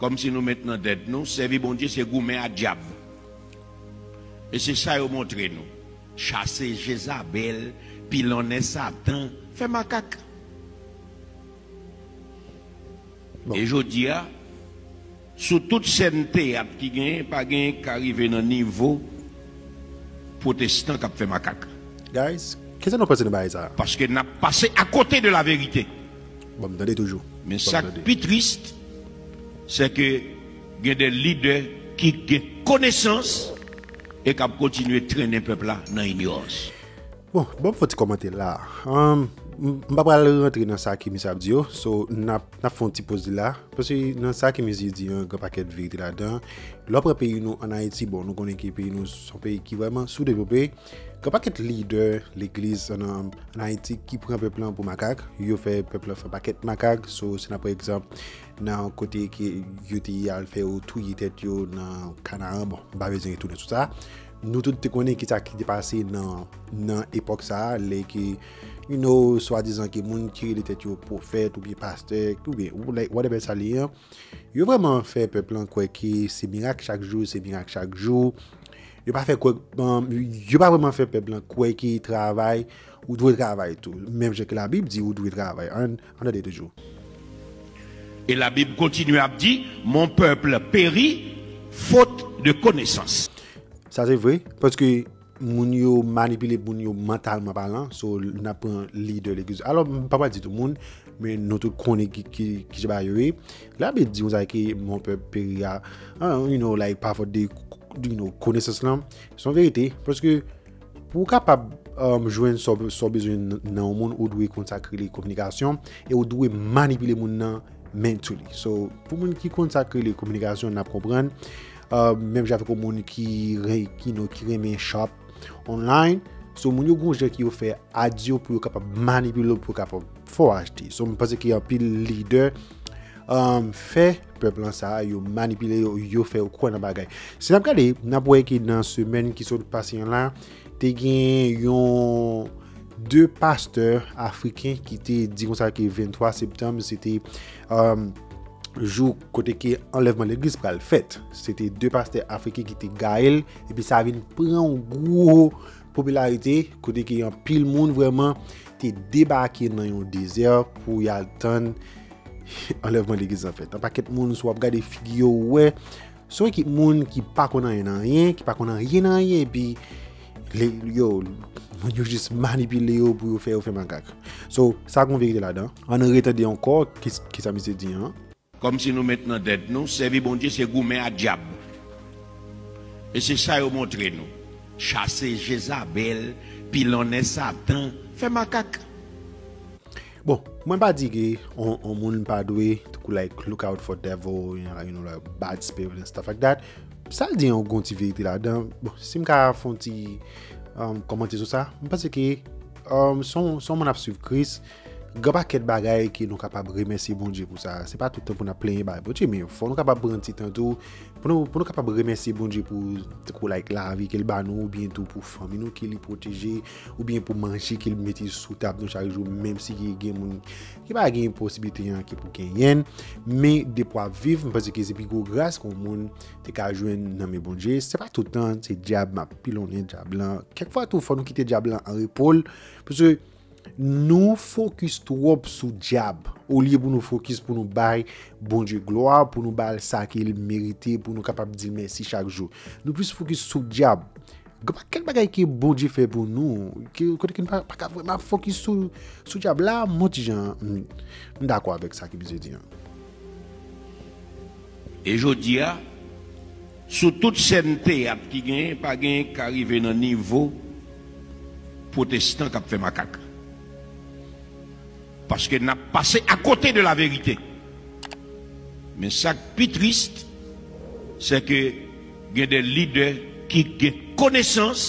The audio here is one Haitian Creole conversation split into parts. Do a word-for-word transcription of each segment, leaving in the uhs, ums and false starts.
Kòmsi nou met nan tèt nou, sèvi Bondye se goumen ak dyab. E se sa yo montre nou. Chase Jezabèl, pilonnen Satan, fè makak. Bon. E jodi a, sou tout sèn teyat ki genyen, pa genyen k ka rive nan nivo pwotestan k ap fè makak. Guys, kisa nou panse nan bagay sa? Paske n ap pase akote de la verite. Bon, m tande toujou. Men sa k pi tris, se ke gen de lidè ki gen konesans e k ap kontinye trennen pèp la nan inyorans. Bon, bon, fò ti kòmante la. Um, m m pa pral rantre nan sa ke misye ap di yo. So, n ap, n ap fè yon ti poz li la. Paske nan sa ke misye di an, gen pakèt verite ladan. Lè w pran peyi nou ann Ayiti, bon, nou konnen ke peyi nou se yon peyi ki vrèman soudevlope. Gen pakèt lidè legliz ann, ann Ayiti ki pran pèp lan pou makak. Yo fè pèp lan fè pakèt makak. So, si n ap pran egzanp, nan kote ke yo te al fè yo touye tèt yo nan Kanaran, bon, m pa bezwen retounen sou sa. Nou tout te konnen kisa ki te pase nan, nan epòk sa a, lè ke, you know, swadizan ke moun ki rele tèt yo pwofèt oubyen pastè, oubyen, like, whatever sa li ye, yo vrèman fè pèp lan kwè ke se mirak chak jou, se mirak chak jou. Yo pa fè kwè, um, yo pa vrèman fè pèp lan kwè ke travay, ou dwe travay tou. Menm jan ke Labib di ou dwe travay. Ann, ann tande toujou. E Labib kontinye ap di, mon peuple périt faute de connaissance. Sa se vre, paske moun yo manipile moun yo mantalman palan, so n ap pran lidè legliz. Alò, m pa pral di tout moun, men nou tout konnen ki, ki, ki jan bagay yo ye. Labib di konsa ke mon peuple périt a, ah, you know, like, pa fòt de, you know, konesans lan. Se yon verite, paske pou w kapab, um, jwenn sa w, sa w bezwen nan, nan yon moun, ou dwe konn sa k rele kominikasyon, e ou dwe manipile moun nan mentally. So, pou moun ki konn sa k rele kominikasyon, n ap konprann. Uh, menm jan avèk yon moun ki, re- ki, you know, ki renmen shop online. So, moun yo gon jan ke yo fè ads yo pou yo kapab manipile w, pou yo kapab fè w achte. So, m panse ke anpil lidè, um, fè pèp lan sa, yo manipile yo, yo fè yo kwè nan bagay. Si n ap gade, n ap wè ke nan semèn ki sot pase an la, te gen yon de pastè afriken ki te di konsa ke venntwa septanm, se te, um, jou kote ke anlèvman legliz pral fèt. Se te de pastè afriken ki te gaye l, epi sa vin pran yon gwo popilarite, kote ke anpil moun vrèman te debake nan yon dezè pou y al tann anlèvman legliz lan fèt. Yon pakèt moun, si w ap gade figi yo, ou wè, se yon ekip moun ki pa konn anyen nan anyen, ki pa konn anyen nan anyen, epi le- yo, moun yo jis manipile yo pou yo fè yo fè makak. So, sa gon verite ladan. Ann retande ankò ki, kisa misye di an. Kòmsi nou met nan tèt nou, sèvi Bondye se goumen ak dyab. E se sa yo montre nou. Chase Jezabèl, pilonnen Satan, fè makak. Bon, mwen pa di ke on, on moun pa dwe, kou, like, look out for devil, you know, like, bad spirit and stuff like that. Sa l di an gon ti verite ladan. Bon, si m ka fè yon ti, um, kòmantè sou sa, m panse ke, um, si on, si on moun ap swiv Kris, gen pakèt bagay ke nou kapab remèsye Bondye pou sa. Se pa tout tan pou n ap plenyen bay Bondye, men fò nou kapab pran ti tan tou pou nou, pou nou kapab remèsye Bondye pou, pou, like, lavi ke l ba nou, oubyen tou pou fanmi nou ke li pwoteje, oubyen pou manje ke l mete sou tab nou chak jou, menm si gen moun ki pa gen posiblite an ke pou genyen l. Men depi w ap viv, m panse ke se pi gwo gras ke yon moun te ka jwenn nan men Bondye. Se pa tout tan se dyab m ap pilonnen dyab lan. Kèk fwa tou, fò nou kite dyab lan an repo l, paske nou fokis twòp sou dyab, olye pou nou fokis pou nou bay Bondye glwa, pou nou ba l sa ke l merite, pou nou kapab di l mèsi chak jou. Nou plis fokis sou dyab. Gen pakèt bagay ke Bondye fè pou nou, ke, kote ke nou pa, pa ka vrèman fokis sou, sou dyab la, m on ti jan, m, m dakò avèk sa ke misye di an. E jodi a, sou tout sèn teyat ki genyen, pa genyen k ka rive nan nivo pwotestan k ap fè makak. Paske n ap pase akote de la verite. Men sa k pi tris, se ke gen de lidè ki gen konesans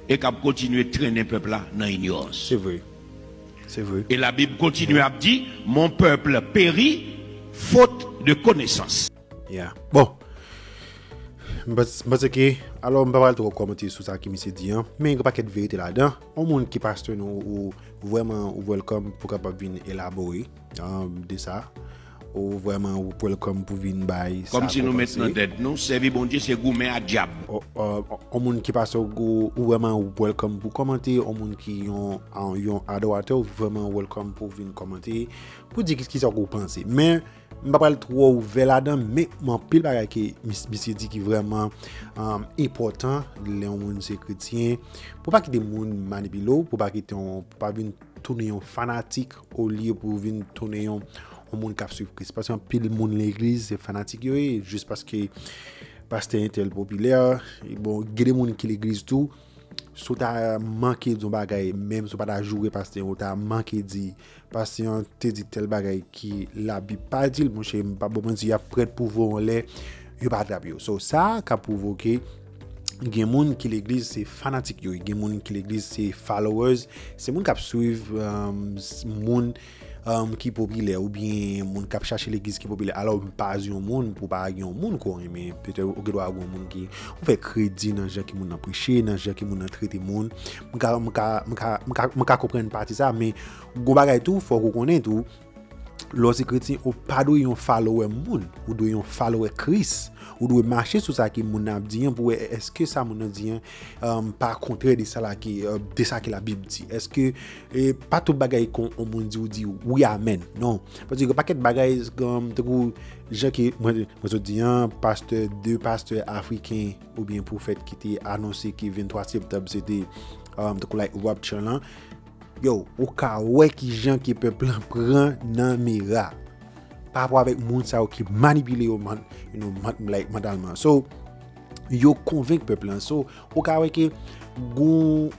e k ap kontinye trennen pèp la nan inyorans. Se vre. Se vre. E Labib kontinye ap di, mon peuple périt faute de connaissance. Yeah. Bon. M pans- m panse ke, alò, m pa pral twò kòmante sou sa ke misye di an, men gen pakèt verite ladan. On moun ki pastè nou, ou vrèman, ou welcome pou kapab vin elabore, um, de sa. Ou vrèman welcome pou vin bay sa. Kòmsi nou met nan tèt nou, sèvi Bondye se goumen a dyab. On moun ki pase ou, ou vrèman welcome pou kòmante, on moun ki yon, yon adoratè, ou vrèman welcome pou vin kòmante, pou di kisa ou panse. Men, m pa pral twò ouvè ladan, men m anpil bagay ke misye di ki vrèman enpòtan lè yon moun se kretyen. Pou pa kite moun manipile w, pou pa kite yon, pou pa vin tounen yon fanatik olye pou vin tounen yon, yon moun k ap swiv Kris. Paske anpil moun legliz se fanatik yo ye, jis paske pastè entèl popilè. Bon, gen de moun ki legliz tou, si w ta manke di yon bagay, menm si w pa ta joure pastè, ou ta manke di pastè an te di tèl bagay ki Labib pa di l, monchè, m pa ba w manti, y ap prèt pou voye w anlè, yo pa trap yo. So, sa ka pwovoke gen moun ki legliz se fanatik yo ye, gen moun ki legliz se followers, se moun k ap swiv um, moun um, ki popilè oubyen moun k ap chache legliz ki popilè. Alò, m pa di yon moun pou pa gen yon moun ke w renmen, petèt ou gen dwa gen yon moun ki ou fè kredi nan jan ki moun nan preche, nan jan ki moun nan trete moun. M ka, m ka, m ka, m ka, m ka konprann pati sa, men gon bagay tou, fòk ou konnen tou, lè w se kretyen, ou pa dwe yon follower moun, ou dwe yon follower Kris. Ou dwe mache sou sa ke moun nan ap di an pou wè èske sa moun nan di an um, pa kontrè de sa la ke, uh, de sa ke Labib di. Èske e, pa tout bagay kon on moun di ou di wi amèn. Non. Paske gen pakèt bagay um, tankou jan ke mwen, mwen sot di an, pastè, de pastè afriken oubyen pwofèt ki te anonse ke venntwa septanm se te um, tankou like rapture lan. Yo, ou ka wè ki jan ke pèp lan pran nan mera pa rapò avèk moun sa yo ki manipile yo man, you know, man, like, mantalman. So, yo konvenk pèp lan. So, ou ka wè ke gon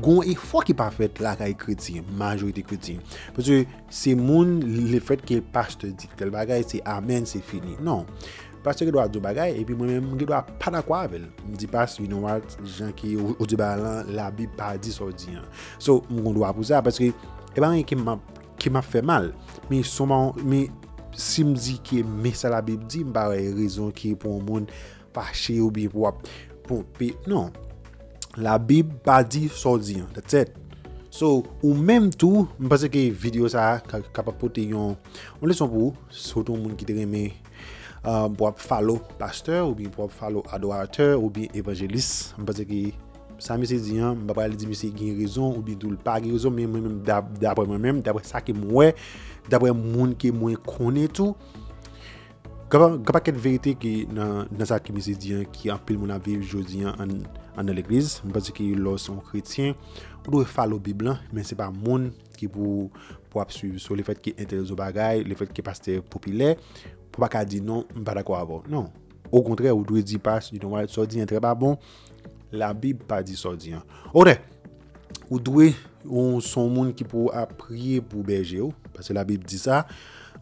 gon efò ki pa fèt lakay kretyen, majorite kretyen. Paske se moun, lefèt ke pastè di tèl bagay, se amèn, se fini. Non. Pastè gen dwa di yon bagay, epi mwen menm, m gen dwa pa dakò avè l. M di, pas, you know what, jan ke ou, ou di bagay lan, Labib pa di sa w di an. So, m gen dwa pou sa, paske e pa anyen ke m ap, ke m ap fè mal. Men, men si m di ke men sa Labib di, m pa wè rezon ki pou yon moun fache oubyen pou w ap ponpe. Non. Labib pa di sa w di an. That's it. So, ou menm tou, m panse ke videyo sa a ka, kapab pote yon, yon leson pou ou, sitou yon moun ki te renmen uh, pou ap follow pastè, oubyen pou ap follow adoratè, oubyen evanjelis. M panse ke sa misye di an, m pa pral di misye gen rezon, oubyen tou l pa gen rezon, men mwen menm, dap, daprè mwen menm, daprè sa ke m wè, daprè moun ke mwen konnen tou, gen pakèt verite ki nan, nan sa ke misye di an, ki anpil moun ap viv jodi an, an, anndan legliz. M panse ke lè w se yon kretyen, ou dwe follow Bib lan, men se pa moun ki pou, pou ap swiv. So, lefèt ke entèl di yon bagay, lefèt ke pastè popilè, pou pa ka di non, m pa dakò avè w. Non. Okontrè, ou dwe di, pas, you know what, sa w di an trè pa bon. Labib pa di sa w di an. Okontrè, ou dwe, ou se yon moun ki pou ap priye pou bèje w, paske Labib di sa.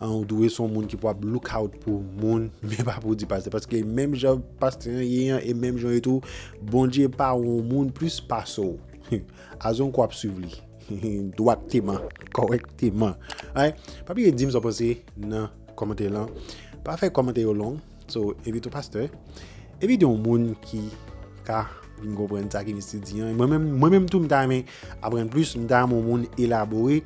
Ou dwe se yon moun ki pou ap look out pou moun, men pa pou di pastè. Paske menm jan pastè an ye an, e menm jan yo tou, Bondye pa yon moun plis pase w. Azon k w ap swiv li. Dwatteman, kòrèkteman. Alright? Pa bliye di m sa w panse nan kòmantè lan. Pa fè kòmantè yo long. So, envite yon pastè. Envite yon moun ki ka vin konprann sa ke misye di an. Mwen menm, mwen menm tou, m ta renmen aprann plis, m ta renmen yon moun elabore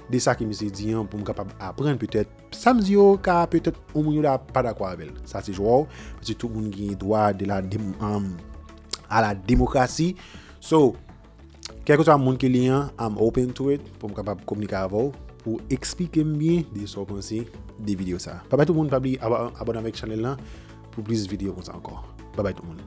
de sa ke misye di an pou m kapab aprann petèt. Sa m di yo ka petèt yon moun yo la pa dakò avè l. Sa se chwa w. Paske tout moun gen dwa de la dem, um, a la demokrasi. So, kèlkeswa moun ke li an, I'm open to it pou m kapab kominike avè w, pou eksplike m byen de sa w panse de videyo sa. Babay tout moun, pa bliye aba, abòne avèk chanèl lan pou plis videyo konsa ankò. Babay tout moun.